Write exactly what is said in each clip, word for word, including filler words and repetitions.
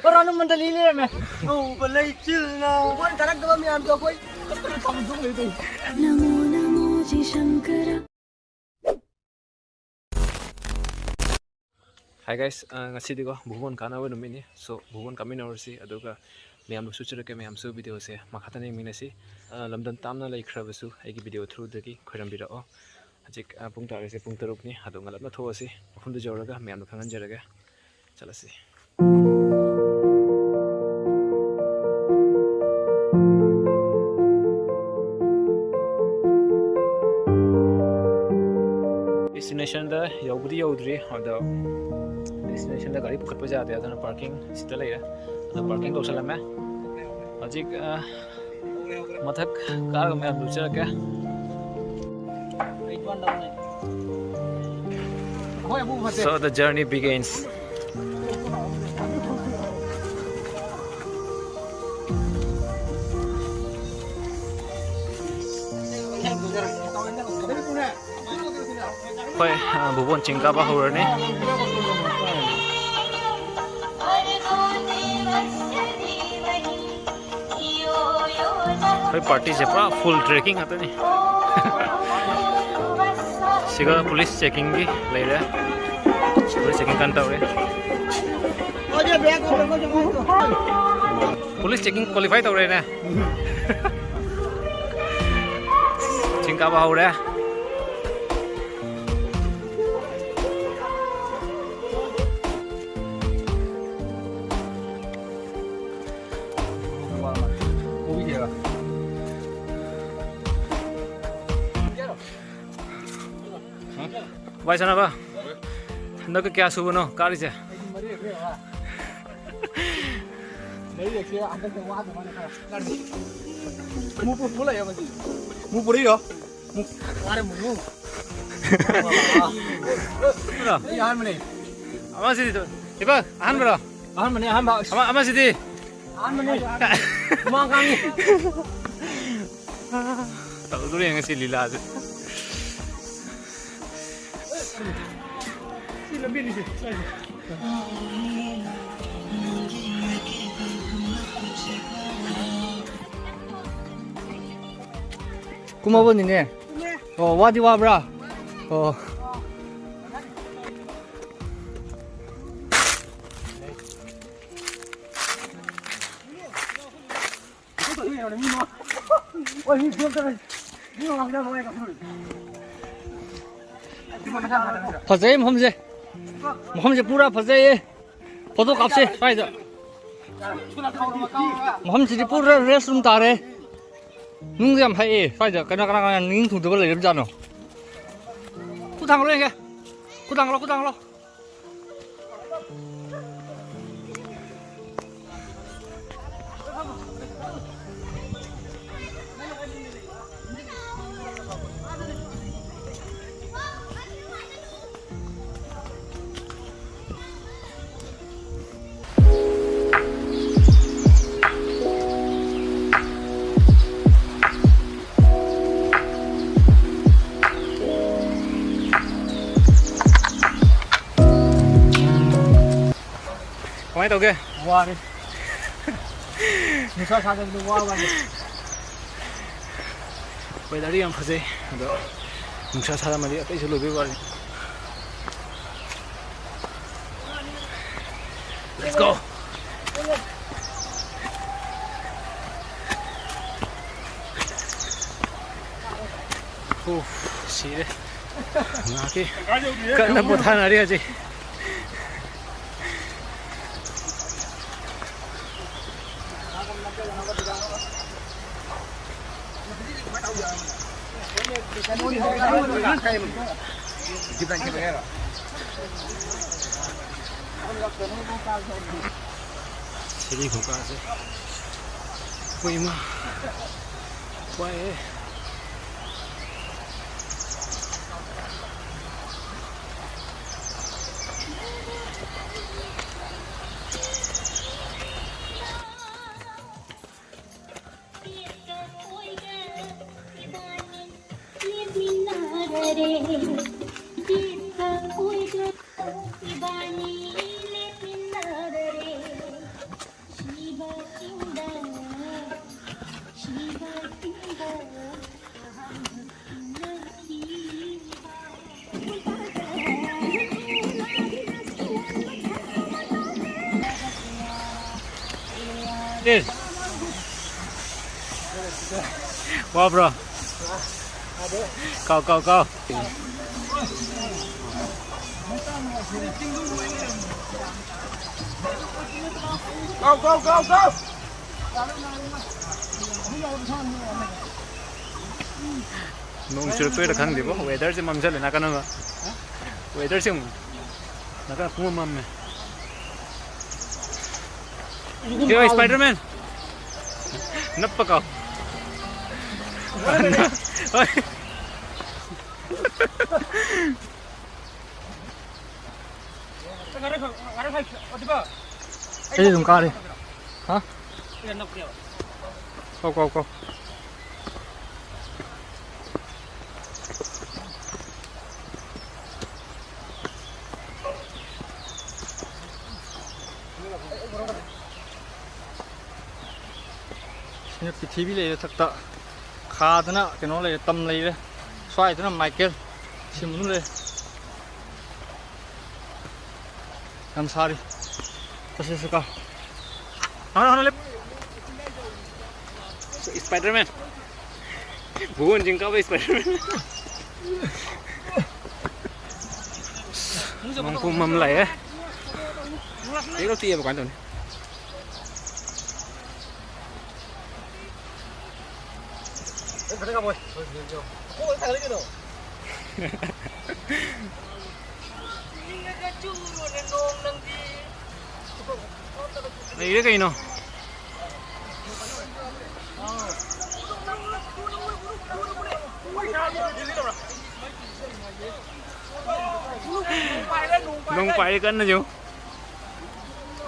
ꯕꯣꯔꯥꯅꯨ ꯃꯟꯗꯂꯤ ꯂꯩꯔꯝꯃꯦ꯫ ꯉꯧꯕ ꯂꯩꯆꯤꯜꯅ꯫ ꯃꯣꯏꯅ ꯊꯥꯔꯛꯇꯕ ꯃꯌꯥꯝꯗꯣ ꯑꯩꯈꯣꯏ ꯀꯛꯇꯅ ꯊꯝꯗꯣꯛ ꯂꯩꯗꯣꯏꯅꯤ꯫ ꯅꯃꯣ ꯅꯃꯣ ꯖꯤ ꯁꯪꯀꯔ꯫ Hi guys, ꯑ, ꯉꯁꯤꯗꯤꯀꯣ ꯚꯨꯕꯣꯟ ꯀꯥꯟꯅꯕ ꯅꯨꯃꯤꯠꯅꯤ꯫ So ꯚꯨꯕꯣꯟ ꯀꯥꯃꯤꯟꯅꯔꯨꯔꯁꯤ, ꯑꯗꯨꯒ ꯃꯌꯥꯝꯗꯁꯨ ꯎꯠꯆꯔꯛꯀꯦ꯫ ꯃꯌꯥꯝꯁꯨ video ꯁꯦ ꯃꯈꯥ ꯇꯥꯅ ꯌꯦꯡꯃꯤꯟꯅꯁꯤ꯫ ꯑ, ꯂꯝꯗꯝ ꯇꯥꯝꯅ ꯂꯩꯈ꯭ꯔꯕꯁꯨ ꯑꯩꯒꯤ video through ꯗꯒꯤ ꯈꯣꯏꯔꯝꯕꯤꯔꯛꯑꯣ꯫ ꯍꯧꯖꯤꯛ, ꯑ, ꯄꯨꯡ ꯇꯥꯔꯤꯁꯦ ꯄꯨꯡ ꯇꯔꯨꯛꯅꯤ꯫ ꯑꯗꯣ ꯉꯜꯂꯞꯅ ꯊꯣꯛꯑꯁꯤ, ꯃꯐꯝꯗꯨ ꯌꯧꯔꯒ ꯃꯌꯥꯝꯗ ꯈꯪꯍꯟꯖꯔꯒꯦ꯫ ꯆꯠꯂꯁꯤ꯫ Destination ꯗ ꯌꯧꯕꯗꯤ ꯌꯧꯗ꯭ꯔꯤ, ꯑꯗꯣ destination ꯗ ꯒꯥꯔꯤ ꯄꯨꯈꯠꯄ ꯌꯥꯗꯦ, ꯑꯗꯨꯅ parking ꯁꯤꯗ ꯂꯩꯔꯦ꯫ ꯑꯗꯣ parking ꯇꯧꯁꯜꯂꯝꯃꯦ꯫ ꯍꯧꯖꯤꯛ, ꯑ, ꯃꯊꯛ ꯀꯥꯔꯒ ꯃꯌꯥꯝ ꯎꯠꯆꯔꯛꯀꯦ꯫ So the journey begins. ꯑꯩꯈꯣꯏ, ꯑ, ꯚꯨꯕꯣꯟ ꯆꯤꯡ ꯀꯥꯕ ꯍꯧꯔꯅꯤ꯫ ꯑꯩꯈꯣꯏ party ꯁꯦ ꯄꯨꯔꯥ full trekking ꯉꯥꯛꯇꯅꯤ꯫ ꯁꯤꯒ police checking ꯒꯤ ꯂꯩꯔꯦ꯫ Police checking ꯀꯟꯅ ꯇꯧꯔꯤ꯫ Police checking qualify ꯇꯧꯔꯦꯅꯦ꯫ ꯆꯤꯡ ꯀꯥꯕ ꯍꯧꯔꯦ꯫ ꯚꯥꯏ ꯁꯥꯟꯅꯕ, ꯍꯟꯗꯛꯀ ꯀꯌꯥ ꯁꯨꯕꯅꯣ ꯀꯥꯔꯤꯁꯦ? ꯃꯔꯤꯔꯛꯁꯦ ꯍꯟꯗꯛꯇ ꯋꯥꯗ ꯋꯥꯅ ꯈꯔ ꯀꯥꯔꯤ꯫ ꯃꯨ ꯄꯨ-, ꯄꯨ ꯂꯩꯌꯣ ꯃꯁꯤ꯫ ꯃꯨ ꯄꯨꯔꯤꯔꯣ? ꯃꯨ-, ꯀꯥꯔꯦ ꯃꯨ꯫ ꯑꯩ ꯑꯍꯥꯟꯕꯅꯦ꯫ ꯑꯃꯁꯤꯗꯤ ꯇꯨ-, ꯏꯕ, ꯑꯍꯥꯟꯕꯔꯣ? ꯑꯍꯥꯟꯕꯅꯦ, ꯑꯍꯥꯟꯕ꯫ ꯑꯃ-, ꯑꯃꯁꯤꯗꯤ? ꯑꯍꯥꯟꯕꯅꯦ꯫ ꯍꯨꯃꯥꯡ ꯀꯥꯡꯉꯤ꯫ ꯇꯧꯗꯣꯔꯦ ꯉꯁꯤ ꯂꯤꯂꯥꯁꯦ꯫ ꯁꯤ ꯂꯝꯕꯤꯅꯤꯁꯦ, ꯁ꯭ꯋꯥꯏꯁꯦ꯫ ꯀꯨꯝꯃꯕꯅꯤꯅꯦ꯫ ꯑꯣ, ꯋꯥꯗꯤ ꯋꯥꯕ꯭ꯔꯥ? ꯑꯣ꯫ ꯐꯖꯩ ꯃꯐꯝꯁꯦ꯫ ꯃꯐꯝꯁꯦ ꯄꯨꯔꯥ ꯐꯖꯩꯌꯦ꯫ ꯐꯣꯇꯣ ꯀꯥꯞꯁꯦ ꯁ꯭ꯋꯥꯏꯗ꯫ ꯃꯐꯝꯁꯤꯗꯤ ꯄꯨꯔꯥ rest room ꯇꯥꯔꯦ꯫ ꯅꯨꯡꯁꯨ ꯌꯥꯝ ꯍꯛꯑꯦ ꯁ꯭ꯋꯥꯏꯗ꯫ ꯀꯅꯥ ꯀꯅꯥ ꯀꯅꯥ ꯅꯤꯡ ꯊꯨꯡꯗꯕ ꯂꯩꯔꯕꯖꯥꯠꯅꯣ? ꯈꯨꯠ ꯊꯥꯡꯒꯠꯂꯣ ꯌꯦꯡꯒꯦ꯫ ꯈꯨꯠ ꯊꯥꯡꯒꯠꯂꯣ, ꯈꯨꯠ ꯊꯥꯡꯒꯠꯂꯣ꯫ ꯀꯃꯥꯏꯅ ꯇꯧꯒꯦ? ꯋꯥꯔꯦ꯫ ꯅꯨꯡꯁꯥ ꯁꯥꯗꯕꯗꯣ ꯋꯥꯕ ꯋꯥꯅꯤ꯫ Weather ꯗꯤ ꯌꯥꯝ ꯐꯖꯩ, ꯑꯗꯣ ꯅꯨꯡꯁꯥ ꯁꯥꯔꯝꯃꯗꯤ ꯑꯇꯩꯁꯨ ꯂꯣꯏꯕꯩ ꯋꯥꯔꯤ꯫ Let's go. ꯎꯐ, ꯁꯤꯔꯦ꯫ ꯉꯥꯏꯍꯥꯛꯀꯤ ꯀꯟꯅ ꯄꯣꯊꯥꯅꯔꯤ ꯍꯧꯖꯤꯛ꯫ ꯁꯤꯔꯤ ꯈꯣꯡꯀꯥꯁꯦ꯫ ꯑꯩꯈꯣꯏ ꯏꯃꯥ꯫ ꯋꯥꯏꯍꯦ꯫ ꯋꯥꯕ꯭ꯔꯣ? ꯀꯥꯎ, ꯀꯥꯎ, ꯀꯥꯎ꯫ Go, go, go, go! ꯅꯣꯡ ꯆꯨꯔꯛꯇꯣꯏꯔꯥ ꯈꯪꯗꯦꯕꯣ, weatherꯁꯦ ꯃꯝꯁꯤꯜꯂꯦ ꯅꯥꯀꯟ ꯑꯃ꯫ Weatherꯁꯦ ꯑꯃꯨꯛ ꯅꯥꯀꯟ ꯄꯨꯡꯃꯝ ꯃꯝꯃꯦ꯫ ꯌꯣ, Spiderman! ꯅꯞꯄ ꯀꯥꯎ꯫ ꯍꯣꯏ꯫ ꯑꯩ ꯑꯗꯨꯝ ꯀꯥꯔꯤ꯫ ꯍꯥ? ꯀꯥꯎ, ꯀꯥꯎ, ꯀꯥꯎ꯫ ꯁꯤꯅ ꯄ꯭ꯔꯤꯊꯤꯕꯤ ꯂꯩꯔꯦ ꯊꯛꯇ꯫ ꯈꯥꯗꯅ ꯀꯩꯅꯣ ꯂꯩꯔꯦ, ꯇꯝ ꯂꯩꯔꯦ꯫ ꯁ꯭ꯋꯥꯏꯗꯅ ꯃꯥꯏꯀꯦꯜ ꯁꯤꯃꯨ ꯂꯩꯔꯦ꯫ ꯌꯥꯝ ꯁꯥꯔꯤ꯫ ꯆꯠꯁꯤ, ꯆꯠꯁꯤ, ꯀꯥ꯫ ꯍꯥꯟꯅ, ꯍꯥꯟꯅ ꯂꯦꯞ꯫ Spiderman꯫ ꯒꯨꯍꯟ ꯆꯤꯡ ꯀꯥꯕ Spiderman꯫ ꯅꯣꯡ ꯄꯨꯝ ꯑꯃ ꯂꯥꯛꯑꯦ꯫ ꯇꯦꯛꯂꯣ ꯇꯦꯛꯑꯦꯕ ꯀꯃꯥꯏꯅ ꯇꯧꯅꯤ? ꯂꯩꯔꯦ ꯀꯩꯅꯣ꯫ ꯅꯣꯡ ꯄꯥꯏꯔꯦ ꯀꯟꯅ ꯌꯦꯡꯉꯨ꯫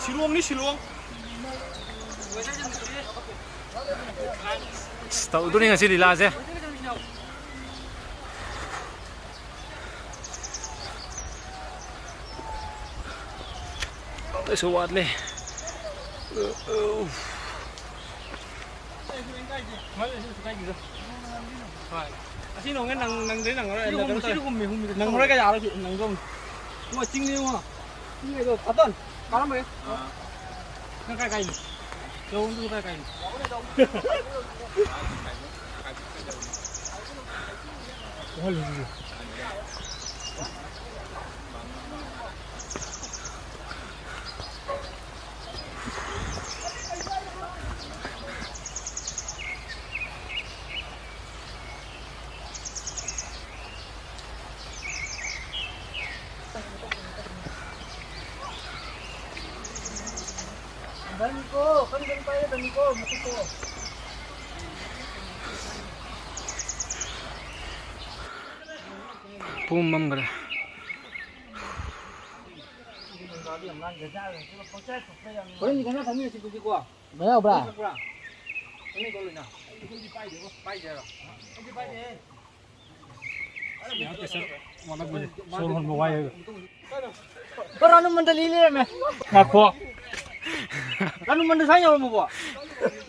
ꯁꯤꯂꯣꯡꯅꯤ, ꯁꯤꯂꯣꯡ꯫ ꯑꯁ, ꯇꯧꯗꯣꯔꯤ ꯉꯁꯤ ꯂꯤꯂꯥꯁꯦ꯫ ꯑꯩꯁꯨ ꯋꯥꯠꯂꯦ꯫ ꯍꯣꯏ꯫ ꯑꯁꯤ ꯅꯣꯡꯉꯦ ꯅꯪ, ꯅꯪꯗꯩ ꯅꯪꯉꯔꯣꯏ꯫ ꯁꯤ ꯍꯨꯝ-, ꯁꯤ ꯍꯨꯝꯃꯤꯗꯤ ꯅꯪꯉꯔꯣꯏ ꯀꯌꯥ ꯌꯥꯔꯣꯏ, ꯅꯪꯗꯧꯅꯤ꯫ ꯏꯃꯥ, ꯆꯤꯡꯅꯤ ꯏꯃꯥ꯫ ꯆꯤꯡꯅꯤ ꯑꯗꯣ, ꯐꯠꯇꯟ꯫ ꯀꯥꯔꯝꯃꯒꯦ꯫ ꯑꯥ꯫ ꯅꯪ ꯀꯥꯏ ꯀꯥꯏꯅꯤ? ꯄꯨꯝꯃꯝꯈ꯭ꯔꯦ꯫ ꯍꯣꯔꯦꯟꯗꯤ ꯀꯅꯥ ꯊꯝꯃꯤꯟꯅꯁꯤ ꯑꯗꯨꯗꯤꯀꯣ? ꯀꯩꯅꯣ ꯌꯥꯎꯕ꯭ꯔꯥ? ꯊꯛꯄ꯭ꯔꯥ? ꯊꯛꯃꯤꯟꯅ ꯇꯧꯔꯣꯏꯅ꯫ ꯑꯩꯗꯤ ꯄꯥꯏꯗꯦꯕꯣ꯫ ꯄꯥꯏꯗꯦ ꯍꯥꯏꯔꯣ? ꯑꯩꯗꯤ ꯄꯥꯏꯗꯦꯍꯦ꯫ ꯁꯣꯔ ꯍꯣꯟꯕ ꯋꯥꯏ ꯍꯥꯏꯕ꯫ ꯔꯥꯅꯨ ꯃꯟꯗꯂꯤ ꯂꯩꯔꯝꯃꯦ꯫ ꯉꯥꯏꯈꯣ꯫ ꯔꯥꯅꯨ ꯃꯟꯗꯂꯤ ꯁ꯭ꯋꯥꯏ ꯌꯧꯔꯝꯃꯕꯣ?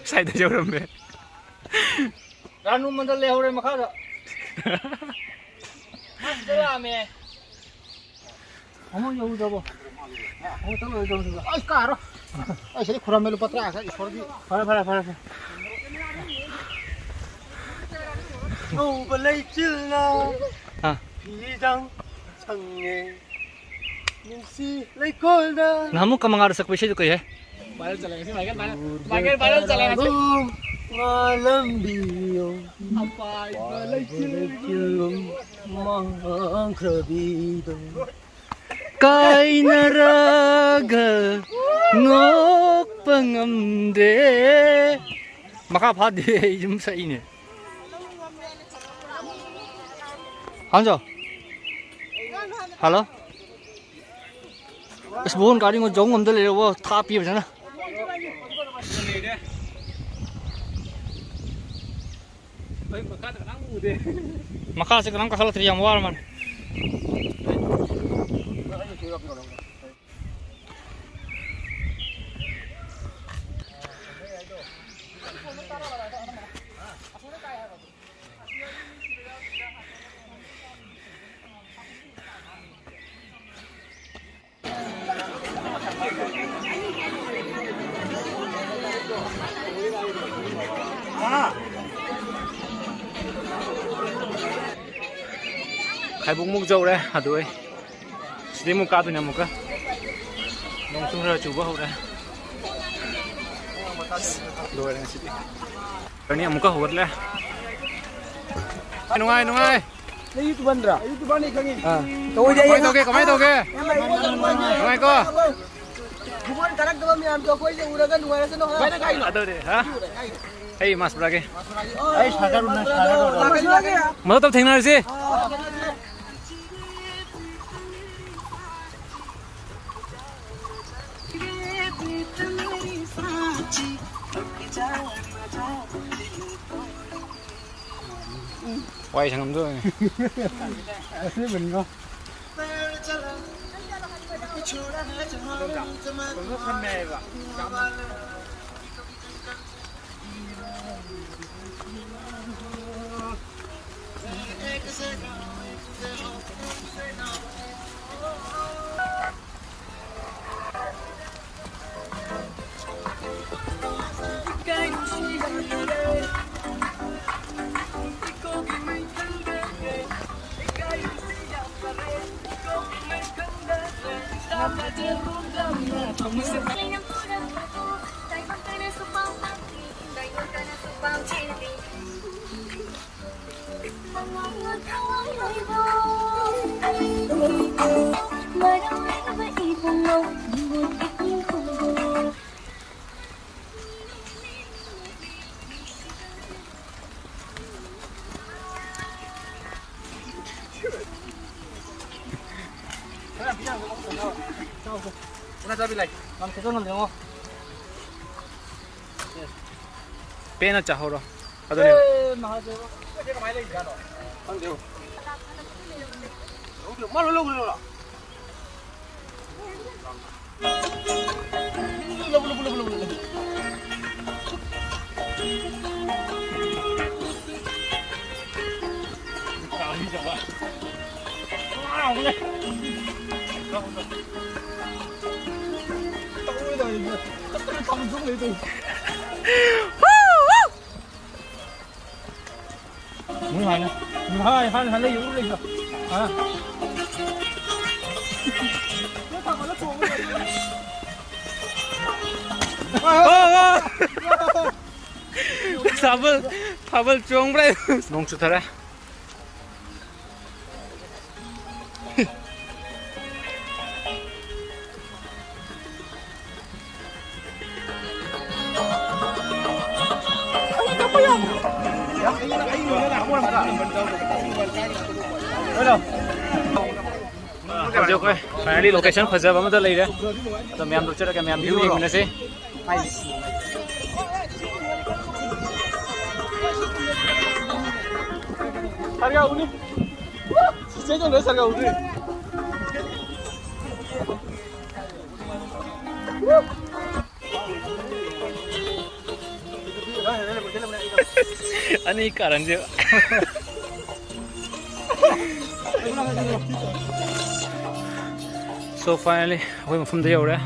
ꯁ꯭ꯋꯥꯏꯗ ꯌꯧꯔꯝꯃꯦ꯫ ꯔꯥꯅꯨ ꯃꯟꯗꯜ ꯂꯩꯍꯧꯔꯦ ꯃꯈꯥꯗ꯫ ꯃꯥ ꯁꯤꯗ ꯂꯥꯛꯑꯝꯃꯦ꯫ ꯑꯃꯨꯛ ꯌꯧꯗ꯭ꯔꯕꯣ? ꯑꯃꯨꯛ ꯆꯠꯂꯣꯏꯗ꯭ꯔꯕꯣ ꯁꯤꯕꯣ? ꯑꯩ ꯀꯥꯔꯣꯏ꯫ ꯑꯩ ꯁꯤꯗꯩ ꯈꯨꯔꯝꯃꯦ ꯂꯨꯄꯥ ꯇꯔꯥ ꯈꯛ ꯏꯁꯣꯔꯒꯤ꯫ ꯐꯔꯦ, ꯐꯔꯦ, ꯐꯔꯦ, ꯐꯔꯦ꯫ ꯉꯧꯕ ꯂꯩꯆꯤꯜꯅ ꯑꯥ꯫ ꯐꯤꯗꯪ ꯁꯪꯉꯦ꯫ ꯅꯨꯡꯁꯤ ꯂꯩꯀꯣꯜꯗ꯫ ꯅꯍꯥꯟꯃꯨꯛ ꯀꯃꯉꯥꯗ ꯁꯛꯄ ꯏꯁꯩꯗꯣ ꯀꯩ ꯍꯥꯏ? Viral ꯆꯠꯂꯦ ꯉꯁꯤ, viral, viral, viral, viral ꯆꯠꯂꯦ ꯉꯁꯤ꯫ ꯃꯥꯂꯪꯕꯤꯌꯣ꯫ ꯑꯄꯥꯏꯕ ꯂꯩꯆꯤꯜꯒꯤ ꯃꯥꯡꯈ꯭ꯔꯕꯤꯗꯣ꯫ ꯀꯥꯏꯅꯔꯒ ꯅꯣꯛꯄ ꯉꯝꯗꯦ꯫ ꯃꯈꯥ ꯐꯥꯗꯦ, ꯑꯩ ꯌꯨꯝ ꯁꯛꯏꯅꯦ꯫ ꯍꯥꯟꯖꯣ꯫ ꯍꯜꯂꯣ꯫ ꯑꯁ, ꯕꯣꯟ ꯒꯥꯔꯤ ꯌꯧ ꯉꯝꯗ ꯂꯩꯔꯦꯕꯣ, ꯊꯥꯞꯄꯤ ꯐꯖꯅ꯫ ꯃꯈꯥꯁꯦ ꯀꯅꯥꯝ ꯀꯥꯈꯠꯂꯛꯇ꯭ꯔꯤ, ꯌꯥꯝ ꯋꯥꯔ ꯃꯥꯜꯂꯦ꯫ ꯍꯥꯏꯕꯨꯡꯃꯨꯛ ꯌꯧꯔꯦ, ꯑꯗꯨ ꯑꯩ ꯁꯤꯗꯩ ꯑꯃꯨꯛ ꯀꯥꯗꯣꯏꯅꯦ ꯑꯃꯨꯛꯀ꯫ ꯅꯣꯡꯁꯨ ꯈꯔ ꯆꯨꯕ ꯍꯧꯔꯦ꯫ ꯂꯣꯏꯔꯦ ꯉꯁꯤꯗꯤ꯫ ꯀꯅꯤ ꯑꯃꯨꯛꯀ ꯍꯧꯒꯠꯂꯦ꯫ ꯅꯨꯡꯉꯥꯏ, ꯅꯨꯡꯉꯥꯏ꯫ ꯅꯪ YouTuberꯗ꯭ꯔꯥ? YouTuberꯅꯤ ꯈꯪꯉꯤ꯫ ꯑꯥ꯫ ꯇꯧꯗꯦ, ꯀꯃꯥꯏ ꯇꯧꯒꯦ? ꯀꯃꯥꯏ ꯇꯧꯒꯦ? ꯅꯨꯡꯉꯥꯏꯀꯣ? ꯈꯨꯃꯟ ꯀꯥꯔꯛꯇꯕ ꯃꯌꯥꯝꯗꯣ ꯑꯩꯈꯣꯏꯁꯦ ꯎꯔꯒ ꯅꯨꯡꯉꯥꯏꯔꯁꯅꯨ, ꯍꯥ? ꯑꯗꯨꯅꯦ, ꯍꯥ? ꯑꯩ ꯃꯥꯁ ꯄꯨꯔꯛꯑꯒꯦ꯫ ꯑꯩ ꯁꯥꯒꯔ ꯎꯅ ꯁꯥꯒꯔ ꯎꯅ꯫ ꯃꯊꯛꯇ ꯊꯦꯡꯅꯔꯁꯤ꯫ ꯋꯥꯏ ꯁꯪꯉꯝꯗꯣꯏꯅꯦ꯫ ꯑꯁꯦꯡꯕꯅꯤꯉꯣ꯫ ꯄꯦꯟꯅ ꯆꯥꯍꯧꯔꯣ꯫ ꯑꯗꯨꯅꯦ꯫ ꯑꯦ, ꯃꯍꯥꯗꯦꯕ꯫ ꯑꯩꯈꯣꯏꯁꯦ ꯀꯃꯥꯏꯅ ꯂꯩꯔꯤꯖꯥꯠꯅꯣ? ꯈꯪꯗꯦꯕꯣ꯫ ꯃꯥ ꯂꯣꯏ ꯂꯧꯈ꯭ꯔꯦꯕ? ꯃꯣꯏ ꯍꯥꯟꯅ, ꯃꯣꯏ ꯍꯥꯟꯅ, ꯍꯥꯟꯅ ꯂꯩ, ꯂꯩ꯫ ꯊꯥꯕꯜ, ꯊꯥꯕꯜ ꯆꯣꯡꯕ꯭ꯔꯥ? ꯅꯣꯡ ꯆꯨꯊꯔꯦ꯫ ꯍꯧꯖꯤꯛ ꯑꯩꯈꯣꯏ finally location ꯐꯖꯕ ꯑꯃꯗ ꯂꯩꯔꯦ꯫ ꯑꯗꯣ ꯃꯌꯥꯝ ꯂꯣꯛꯆꯔꯒ ꯃꯌꯥꯝ view ꯌꯦꯡꯃꯤꯟꯅꯁꯤ꯫ ꯁꯔꯒꯥꯎꯅꯤ꯫ ꯆꯤꯆꯦ ꯆꯪꯗ꯭ꯔ ꯁꯔꯒꯥꯎꯅꯤ꯫ ꯑꯅꯤ ꯀꯥꯔꯟꯁꯦ꯫ So finally ꯑꯩꯈꯣꯏ ꯃꯐꯝꯗ ꯌꯧꯔꯦ꯫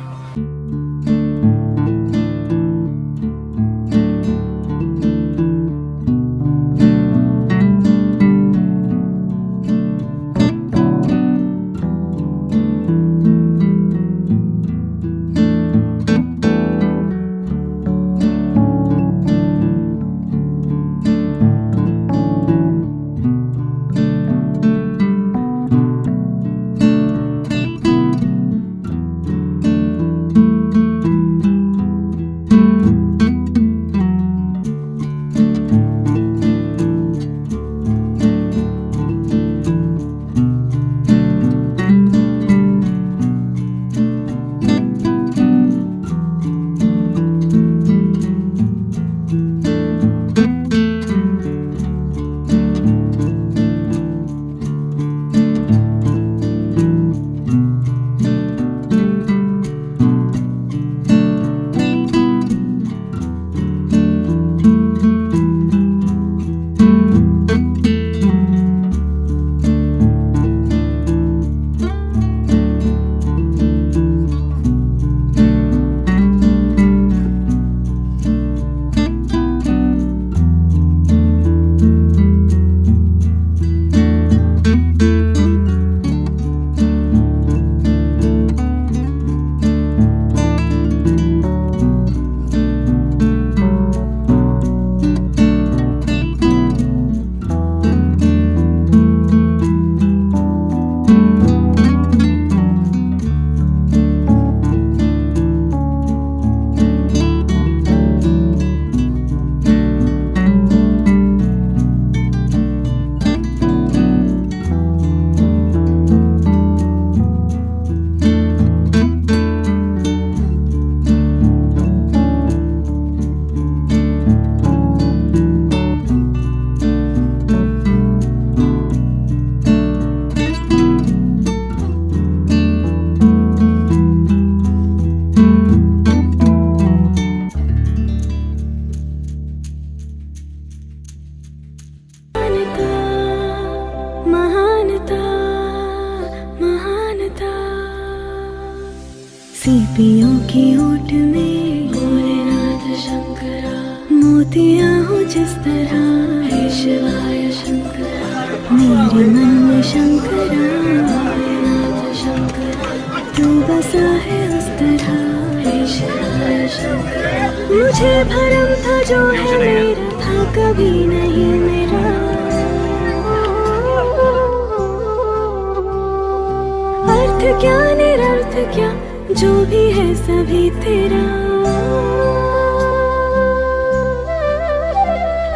पियों की ओट में भोलेनाथ शंकरा, मोतियां हो जिस तरह हे शिवाय शंकरा, मेरे मन में शंकरा, भोलेनाथ शंकरा, तू बसा है उस तरह हे शिवाय शंकरा। मुझे भरम था जो है मेरा था कभी नहीं मेरा। अर्थ क्या निरर्थ क्या जो भी है सभी तेरा।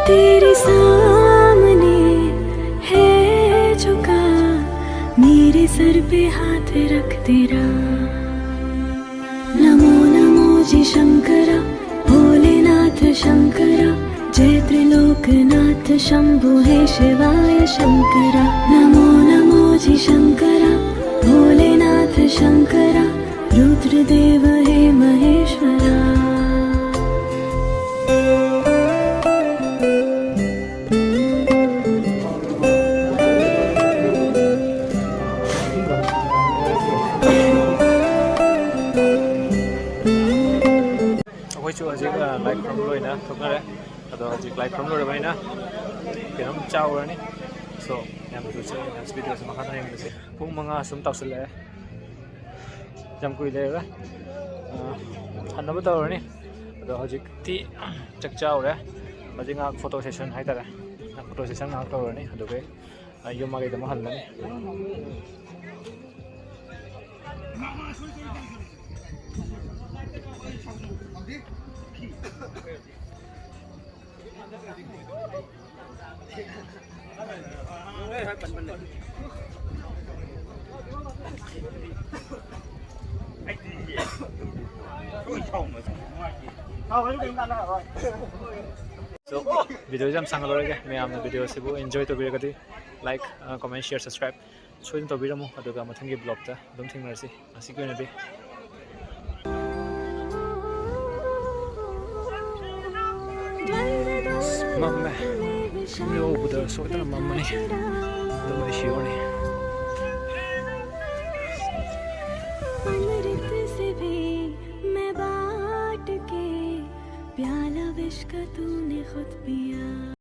तेरे सामने है झुका मेरे सर पे हाथ रख तेरा। नमो नमो जी शंकरा, भोलेनाथ शंकरा, जय त्रिलोकनाथ शंभो हे शिवाय शंकरा। नमो नमो जी शंकरा, भोलेनाथ शंकरा, रुद्रदेव हे महेश्वरा। ꯑꯩꯈꯣꯏꯁꯨ ꯍꯧꯖꯤꯛ, ꯑ, ꯂꯥꯏ ꯈꯨꯔꯨꯝꯕ ꯂꯣꯏꯅ ꯊꯣꯛꯅꯔꯦ꯫ ꯑꯗꯣ ꯍꯧꯖꯤꯛ ꯂꯥꯏ ꯈꯨꯔꯨꯝ ꯂꯣꯏꯔꯕꯅꯤꯅ ꯀꯩꯅꯣꯝ ꯆꯥꯎꯔꯅꯤ꯫ So, ꯌꯥꯝ ꯊꯨꯅ ꯆꯠꯂꯦ, next video ꯁꯦ ꯃꯈꯥ ꯇꯥꯅ ꯌꯦꯡꯃꯤꯟꯅꯁꯦ꯫ ꯄꯨꯡ ꯃꯉꯥ ꯁꯨꯝ ꯇꯥꯁꯜꯂꯛꯑꯦ꯫ ꯌꯥꯝ ꯀꯨꯏ ꯂꯩꯔꯔꯣꯏ꯫ ꯑ, ꯍꯟꯅꯕ ꯇꯧꯔꯅꯤ꯫ ꯑꯗꯣ ꯍꯧꯖꯤꯛꯇꯤ ꯆꯥꯛ ꯆꯥꯎꯔꯦ꯫ ꯍꯧꯖꯤꯛ ꯉꯥꯏꯍꯥꯛ photo session ꯍꯥꯏꯇꯥꯔꯦ꯫ Photo session ꯉꯥꯏꯍꯥꯛ ꯇꯧꯔꯅꯤ꯫ ꯑꯗꯨꯒ ꯑꯩ ꯌꯨꯝ ꯃꯥꯏꯀꯩꯗ ꯑꯃꯨꯛ ꯍꯜꯂꯅꯤ꯫ So, video ꯁꯦ ꯌꯥꯝ ꯁꯥꯡꯍꯜꯂꯔꯣꯏꯒꯦ꯫ ꯃꯌꯥꯝꯅ video ꯁꯤꯕꯨ enjoy ꯇꯧꯕꯤꯔꯒꯗꯤ like, ꯑ, comment, share, subscribe ꯁꯣꯏꯗꯅ ꯇꯧꯕꯤꯔꯝꯃꯨ꯫ ꯑꯗꯨꯒ ꯃꯊꯪꯒꯤ vlog ꯇ ꯑꯗꯨꯝ ꯊꯦꯡꯅꯔꯁꯤ꯫ ꯉꯁꯤꯒꯤ ꯑꯣꯏꯅꯗꯤ ꯑꯁ, ꯃꯝꯃꯦ꯫ ꯌꯨꯝ ꯌꯧꯕꯗ ꯁꯣꯏꯗꯅ ꯃꯝꯃꯅꯤ꯫ ꯑꯗꯨꯝ ꯑꯩ ꯁꯤꯔꯅꯤ꯫ प्याला विश्क तूने खुद पिया।